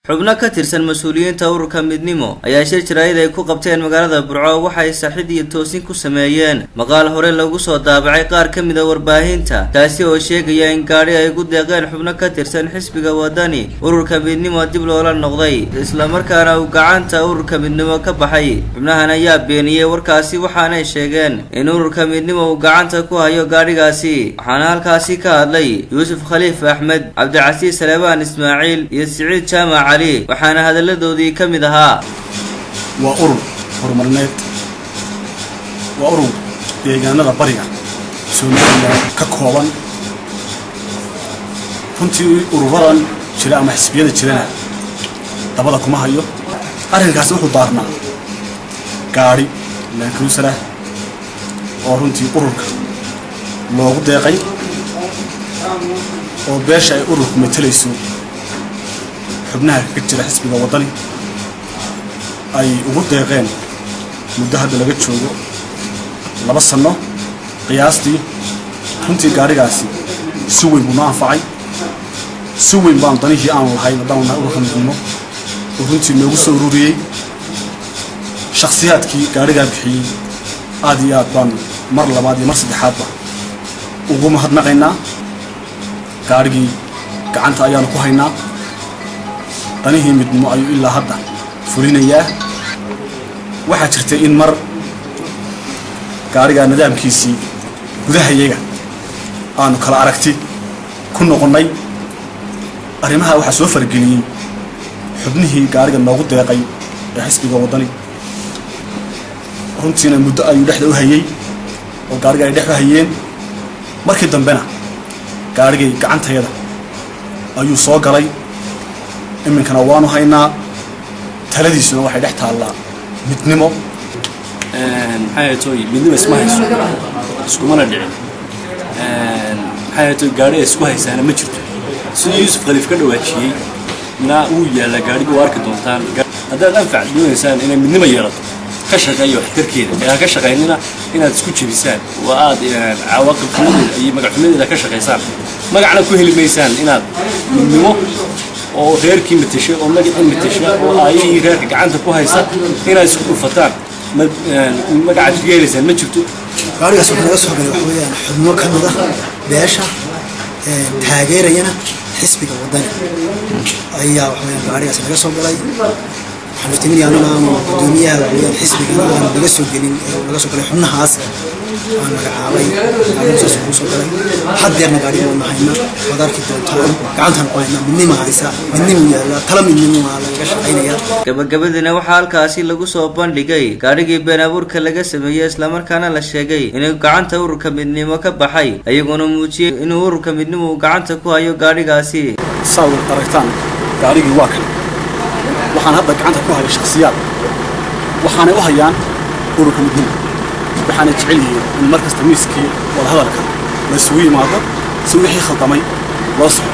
Xubno ka tirsan mas-uuliyiinta ururka Midnimo ayaa shir jaraa'id ay ku qabteen magaalada Burco waxay saxid iyo toosin ku sameeyeen maqaal hore lagu soo daabacay qaar ka mid a warbaahinta, taasi oo sheegaya in gaadhi ay ku deeqeen xubno ka tirsan xisbiga Wadani ururka Midnimo dib loola noqday, islamarkaana uu gacanta ururka Midnimo ka baxay. Xubnahan ayaa beeniyey warkaasi, waxaanay sheegeen in ururka Midnimo uu gacanta ku hayo gaadhigaasi. Waxaana halkaasi ka hadlay Yuusuf Khaliif Axmed, Cabdicasiis Saleebaan Ismaaciil iyo Siciid Jaamac Cali, waxaana hadalladoodii ka mid ahaa: Waa urur horumarineed, waa urur deegaanada bariga Somaliland ka kooban. Runtii ururadan jira ama xisbiyada jirana dabada kuma hayo. Arrinkaasi wuxuu daarnaa gaadhi Land Cruiser ah oo runtii ururka loogu deeqay, oo beesha ay ururku matelayso, xubnaha kaga jira xisbiga Waddani, ay ugu deeqeen muddo hadda laga joogo 2 sanno qiyaastii. Runtii gaadhigaasi si weyn buu noo anfacay, si weyn baanu danihii aanu lahayn haddaanu nahay ururka Midnimo oo runtii noogu soo ururiyey. Shakhsiyaadkii gaadhigaa bixiyey aad iyo aad baanu mar labaad iyo mar saddexaadba ugu mahadnaqaynaa. Gaadhigii gacanta ayaanu ku haynaa, danihii Midnimo ayuu ilaa hadda fulinayaa. Waxaa jirtay in mar gaadhigaa nidaamkiisii gudahayaga aanu kala aragti ku noqonnay. Arrimaha waxaa soo farageliyey xubnihii gaadhiga noogu deeqay ee xisbiga Waddani. Runtiina muddo ayuu dhexda u hayey oo gaadhiga ay dhex u hayeen. Markii dambena gaadhigay gacantayada ayuu soo galay, iminkana waanu haynaa, taladiisuna waxay dhex taallaa Midnimo. Maxay haytoy, Midnimo isma hayso, iskumana dhicin. Maxay haytoy, gaadhi ay isku haysaana ma jirto. Sidii Yuusuf Khaliif ka dhawaajiyey na wuu yaallaa gaadhiga, waa arki doontaan. Haddaad anfac doonaysaan inay Midnimo yeelato, ka shaqeeya waxtarkeeda ee ha ka shaqaynina inaad isku jebisaan oo aad cawaaqib xumadeeda iyo magac xumadeeda ka shaqaysaan. Magacna ku heli maysaan inaad Midnimo oo reerkii mateshay oo magacii matesha oo aayihii reerka gacanta ku haysa inaad isku dhufataan. Magacaad kaga helaysaan ma jirto. Gaarigaas wuxuu naga soo galay waxa weeyaan xubno ka mid ah beesha taageerayana xisbiga Waddani ayaa waxa weeyaan gaarigaas naga soo galay. Waxaan iftiiminaya anuna aanu guddoomiyaha waxa weeyaan xisbigana aanu naga soo gelin ee uu naga soo galay xubnahaas aan magacaabay. Gaarigu saas ugu soo galay. Haddeerna gaariga waanu haynaa, waad arki doontaan, gacantaan ku haynaa. Midnima haysa, Midnimu yaallaa, tala Midnimo waa lagaga shaqaynayaa. Gabagabadiina waxaa halkaasi lagu soo bandhigay gaadhigii been abuurka laga sameeyey, islamarkaana la sheegay inuu gacanta ururka Midnimo ka baxay, ayaguna muujiyey inuu ururka Midnimo uu gacanta ku hayo gaadhigaasi. Saad aragtaan, gaadhigii waa kan. Waxaan hadda gacanta ku haya shakhsiyaad, waxaanay u hayaan ururka Midnimo, waxaanay jecel yihiin in mar kasta miiskii wadahadalka la isugu yimaado si wixii khaldamay loo soco.